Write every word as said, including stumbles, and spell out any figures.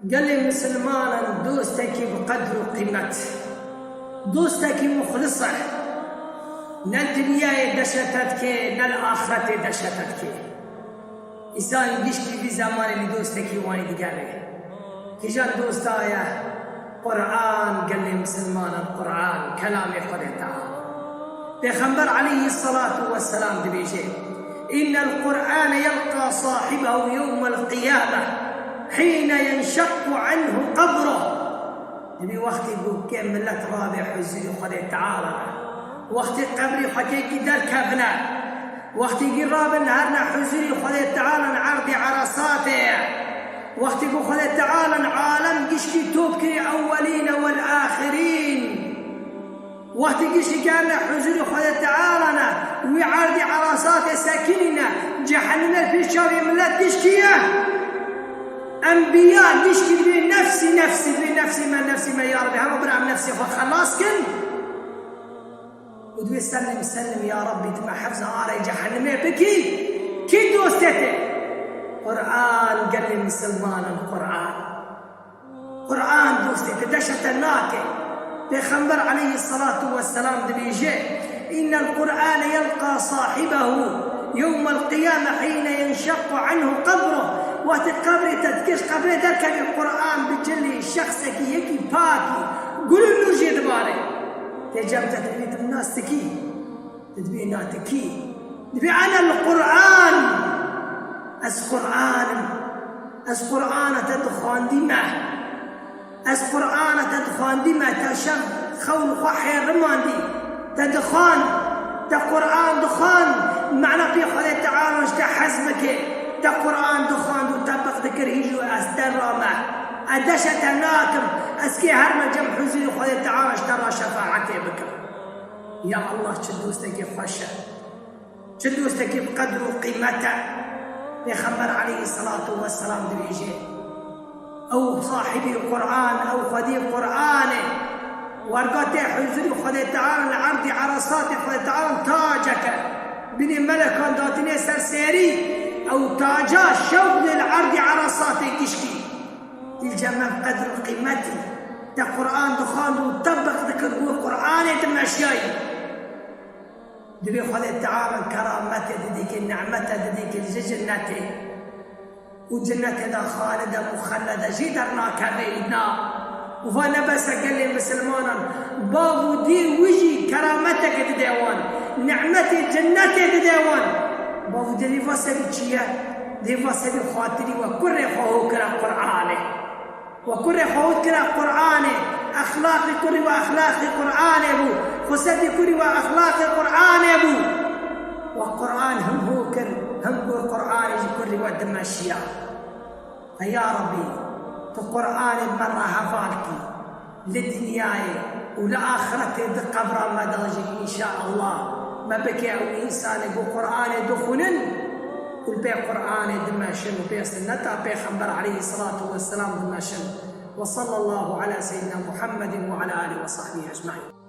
Gelê misilmanan dostekî bi qedr û qîmet, dostekî muxlis e. Ne dinyayê deşete dike, ne li axretê deşete dike. Însan gişkî vî zemanê li dostekî wanî digere. Kîjan dosta ye? Quran, gelê misilmanan, Quran, kelamê Xwedê Teala. Pêxember aleyhisselatu vesselam dibêje, "İnnel Qur'ane yelqa sahibehu yewmel qiyame, hîne yenşeqqu anhu qebruh." Dibê wextê ku kê millet rabe huzurê Xwedê Teala, wextê qebrê xwe kê kî derkevine, wextê kî rabin herine huzurê Xwedê Teala erdê Eresatê, wextê ku Xwedê Teala alem gişkî top kiriye, ewwelîne wel axirîn. Wextê giştî kerne huzurê Xwedê Teala ne, wî erdî Eresatê sekinîne, cehennemê pêş çavê millet giştî ye. Enbiya giştî dibê nefsî, nefsî, dibê nefsî me, nefsî me, ya Rebî, hema bira em nefsê xwe xelas kin. Û dibê sellim, sellim, ya Rebî, tu me hefza arê cehennemê bikî. Kî dostê te? Quran, gelê misilmanan, Quran. Quran dostê te deşete nake. Pêxember aleyhisselatu vesselam dibêje, "İnnel Qur'ane yelqa sahibehu yewmel qiyame hîne yenşeqqu anhu qebruh." Wextê qebrê te dikir, ji qebrê derkevê Quran bi cilê şexsekî yekî pakî, gul û nûr jê dibare. Tê cem te dibî tu nas dikî. Dibê na tu kî? Dibê, "Enel Qur'an." Ez Qur'an im. Ez Qur'ana te dixwandî me. Ez Qur'ana te dixwandî me. Te şev xewn xwe hêrimandî. Te dixwand. Te Qur'an dixwand. Mena pê Xwedê Teala ji te hez bike. Te Qur'an dixwand û te biq dikir hîj û ez te ra me. Ez deşe te nakim. Ez kê herme cem huzurê Xwedê Teala ji te ra şefaetê bikim. Ya Allah, çi dostekî xweş e. Çi dostekî bi qedr û qîmet e. Pêxember aleyhisselatu vesselam dibêje, ew sahibî Quran, ew xwedî Quran e. Werga tê huzurî Xwedê Teala li erdî Eresatê Xwedê Teala tacek e. Binê melekan datîne ser serî, ew taca şewq dê li erdî Eresatê gişkî. Îca me qedr û qîmetî. Te Quran dixwand û te biq dikir, wê Quranê dimeşiyayî. Dibê Xwedê Teala kerametê didî ki, nimete didî ki ji cinnetê. Û cinnetê de xalide muxellede jî dernakeve îna. Û va ne bes e gelê misilmanan, bav û dê wî jî kerameteke dide wan. Nimetê cinnetê dide wan. Bav û dê vê va sebî çi ye? Dê va sebî xatirî we kurê xwe ho kira Quranê. We kurê xwe hot kira Qur'anê, exlaqê kurî we exlaqê Qur'anê bû, xusebî kurî we exlaqê Qur'anê bû. We Qur'an him ho kir, him got Qur'anê ji kurî we dimeşiya. Fe ya Rebî, tu Qur'anê me re heval kî, li dinyayê û li axretê di qebra me de jî, înşaallah, me bike ew însanê ku Qur'anê dixwînin û li pê Qur'anê dimeşin û pê sunneta Pêxember aleyhisselatu vesselam dimeşin. وصلى الله على سيدنا محمد وعلى آله وصحبه أجمعين.